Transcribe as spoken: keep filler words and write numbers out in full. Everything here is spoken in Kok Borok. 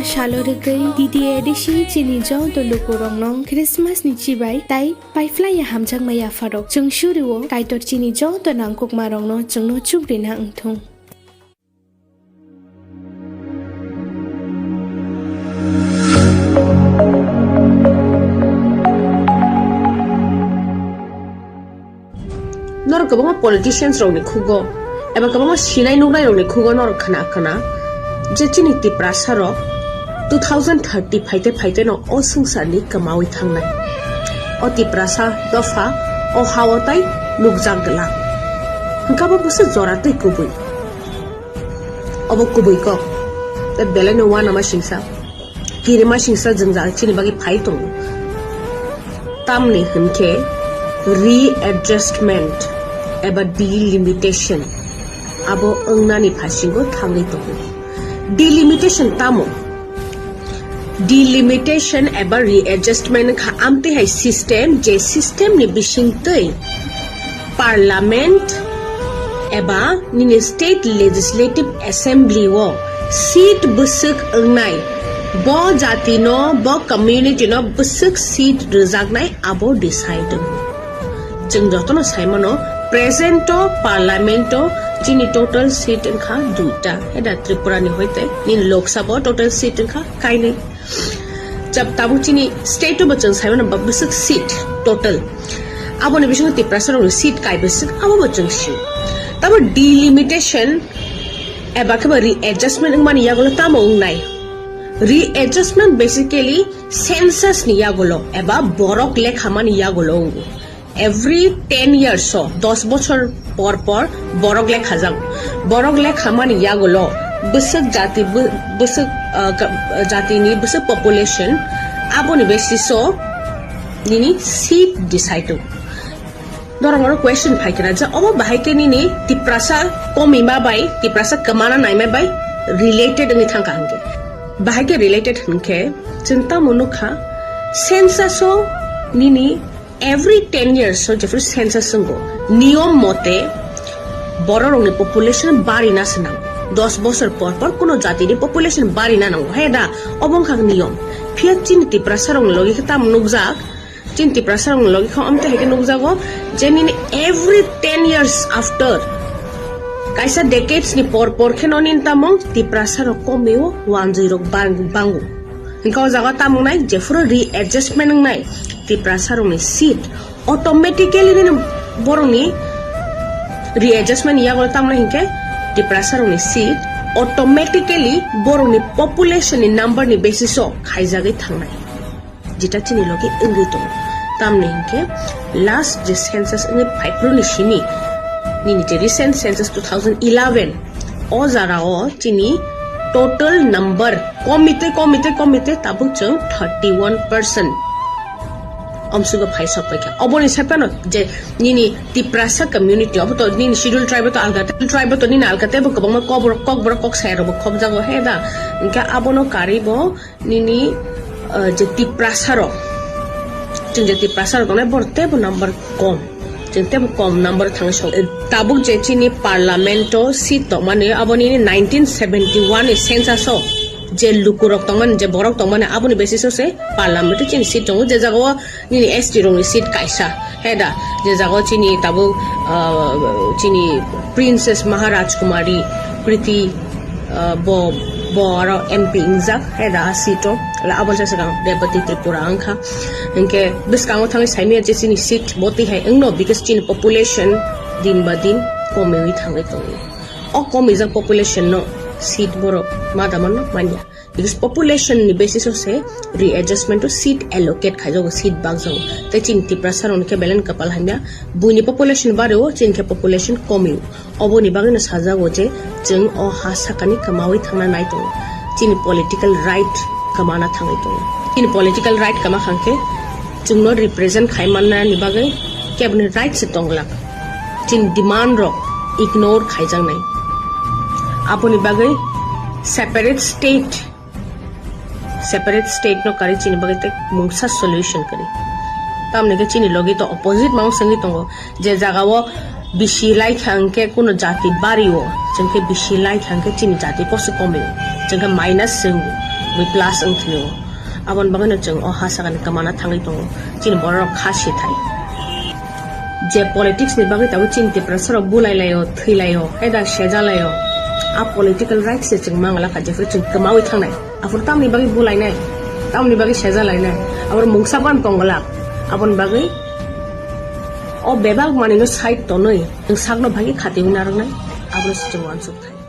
Salo rwgwi D D A D C chini joto lukurokno Christmas ni chibai tai paiphlaiya hamjakma yapharok. Chwng surio Kaitor chini joto nangkukmarokno chwngno chukrina wngthung. Norok kwbangma politicians rokni khugo eba kwbangma sinai nuknai rokni khugo norok khna khna je chini Tiprasa rok two thousand thirty phaite phaite no o swngcharni kwmawi thangnai. O Tiprasa dopha o hao tai nukjak glak. Hwnkhe abo bwswk jora tei kubui. Obo kubui kok. Tei belai no uanama singsa, kirima singsa jwngjal chini bagwi phai tongo. Tamni hwnkhe readjustment eba delimitation abo wngnani phasingo thangwi tongo. Delimitation tamo? Delimitation eba readjustment wngkha amtwi hai system, je system ni bisingtwi Parliament eba nini State Legislative Assembly o seat bwswk wngnai, bo jati no, bo community no bwswk seat rwjaknai abo decide wngo. Chwng jotono saimano, present o Parliament o chini total seat wngkha duita, eda Tripura ni hoite nini Lok Sabha o total seat wngkha kainwi. Jab tabuk chini state o bo chwng saimano ba bwswk seat total. Aboni bisingo Tiprasa rokni seat kai bwswk abo bo chwng sio. Tamo delimitation eba khe bo readjustment wngmani yagulo tamo wngnai? Readjustment basically census ni yagulo eba borok lekhamani yagulo wngo. Every ten years o, dos bochor por por borok lekha jago. Borok lekha mani yagulo bwswk jati, bw-, bwswk, ah, ka-, jatini bwswk population, aboni basis o nini seat decide o. Norok oro question phai kena je obo bahai khe nini Tiprasa komima bai, Tiprasa kwmana naima bai related wngwi thangkha hwnkhe. Bahai khe related hwnkhe chwng tamo nukha, census o nini every ten years o jephru census wngo, niyom mote bororokni population barina se nango. Dos bosor por por kuno jatini population barina nango, he da? Obo wngkha niyom. Phiya chini Tiprasarokni logi khe tamo nukjak? Chini Tiprasarokni logi khe omte hai khe nukjago je nini every ten years after kaisa decades ni por por kheno nini tamo Tiprasarok komio, wanjwirok bang-, bango. Hingke o jaga tamo wngnai jephuru readjustment wngnai Tiprasarokni seat automatically nini borokni readjustment ni yago tamo wngnai hingke Tiprasarokni seat automatically borokni population ni number ni basis o khaijagwi thangnai. Jeta chini logi wngwi tongo. Tamni hingke last je census wngwi phaiphuru ni simi nini je recent census two thousand eleven o jara o chini total number komite, komite, komite tabuk chwng thirty one percent omsugo phai sok paikha. Oboni saphano je nini Tiprasa community obo to nini schedule tribe to alga, tribe to nini alga tebo kwbangma kokborok, kokborok kok saya rokbo khobjago he da. Hingke abono karwi bo nini, ah, je Tiprasa rok, chwng je Tiprasa rok tongnai borok tebo number kom, chwng tebo kom number thangwi sok. Tabuk je chini parliament o seat tongmani abo nini nineteen seventy one ni census o je lukurok tongmani, je borok tongmani, aboni basis o se parliament o chini seat tongo, je jaga o nini S T rokni seat kaisa, he da, je jaga o chini tabuk, ah, chini Princess Maharajkumari Kriti, ah, bo, bo aro M P wngjak, he da, a seat o, la aboni sa swkang Rebati Tripura wngkha. Hingke bwskango thangwi saimaya je chini seat bo twi hai wngno, because chini population din ba din komiwi thangwi tongo. O komiwijak population no seat borok ma da manno manya. Because population ni basis o se readjustment o seat allocate khaijago, seat bakjago. Tei chini Tiprasa rokni khe belai no kwpal hamya, buini population bario, chini khe population komio. Oboni bagwi no sajago je chwng o ha sakani kwmawi thangna nai tongo. Chini political right kwmana thangwi tongo. Chini political right kwma khang khe chwngno represent khai manna ni bagwi keboni right se tong glak. Chini demand rok ignore khaijaknai. Aboni bagwi separate state, separate state no karwi chini bagwi tei mungsa solution kwrwi. Tamni khe chini logi to opposite ma wng sengwi tongo, je jaga o bisi lai kha hwnkhe kuno jati bari o, chwng khe bisi lai kha hwnkhe chini jati koso komi o, chwng khe minus se wngo. Bui plus wng thwio. Aboni bagwino chwng o ha sakani kwmana thangwi tongo. Chini bororok kha sithai. Je politics ni bagwi tabuk chini Tiprasa rok bulai laio, thwi laio, eda seja laio. A political rights se chwng mangala kha, jephru chwng kwmawi thangnai. Aphuru tamni bagwi bulainai, tamni bagwi seja lainai. Abor mungsa ban tonglak. Aboni bagwi o bebak manino side tonwi chwng sakno bagwi khatiwi narwknai. Abro se chwng uansuk thai.